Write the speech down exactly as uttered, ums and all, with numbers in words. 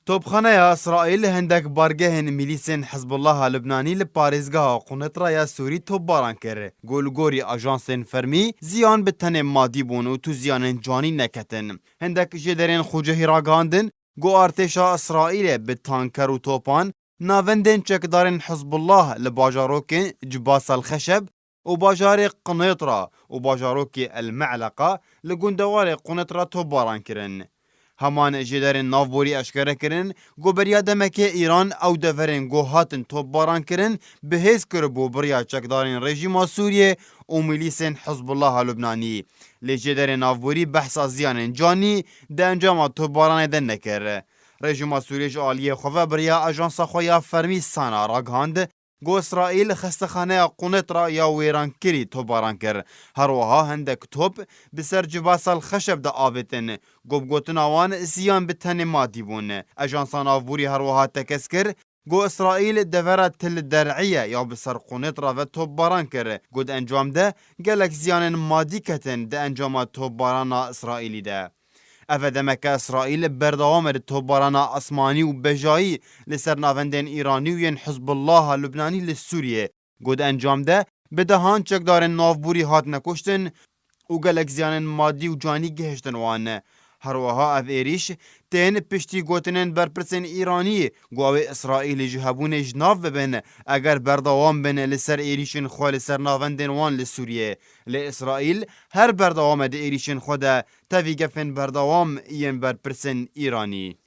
Topxaneya Îsraîl hindek bargehên milîsên Hizbullaha Lubnanî li parêzgeha Qunetra ya Sûrî topbaran kir. Ku li gorî ajansên fermî, ziyan bi tenê madî bûn û tu ziyanên canî neketin. Hindek jêderên xucehî ragihandin, ku artêşa Îsraîlê bi tanker û topan navendên çekdarên Hizbullah li bajarokên Cibas el Xeşeb û bajarê Qunetra û bajarokê El Me'leqa li gundewarê Qunetra topbaran kirin. Heman jêderên navborî eşkere kirin, ku beriya demekê Îran ew deverên ku hatin topbaran kirin, bi hêz kiribû bi riya çekdarên rejîma Sûriyê û milîsên Hizbullaha Lubnanî. Lê jêderên navborî behsa ziyanên canî di encama topbaranê de nekir. Rejîma Sûriyê ji aliyê xwe ve bi riya ajansa xwe ya fermî SANA ragihand, ku Îsraîl xestexaneya Qunetra ya wêrankirî topbaran kir. Her wiha hindek top bi ser Cibas el Xeşeb de avêtin, ku bi gotina wan ziyan bi tenê madî bûn. Ajansa navborî her wiha tekez kir, ku Îsraîl devera Til Der'iye ya bi ser Qunetra ve topbaran kir, ku di encam de gelek ziyanên madî ketin di encama topbarana Îsraîlî de. Ev e demeke Îsraîl berdewam e di topbarana asmanî û bejayî li ser navendên Îranî û yên Hizbullaha Lubnanî li Sûriyê, ku di encam de bi dehan çekdarên navborî hatine kuştin û gelek ziyanên madî û canî gihiştin wan. Her wiha ev êrîş tên piştî gotinên berpirsên Îranî, ku ew ê Îsraîlê ji hebûnê ji nav bibin, eger berdewam bin li ser êrîşên xwe li ser navendên wan li Sûriyê. Lê Îsraîl her berdewam e di êrîşên xwe de tevî gefên berdewam yên berpirsên Îranî.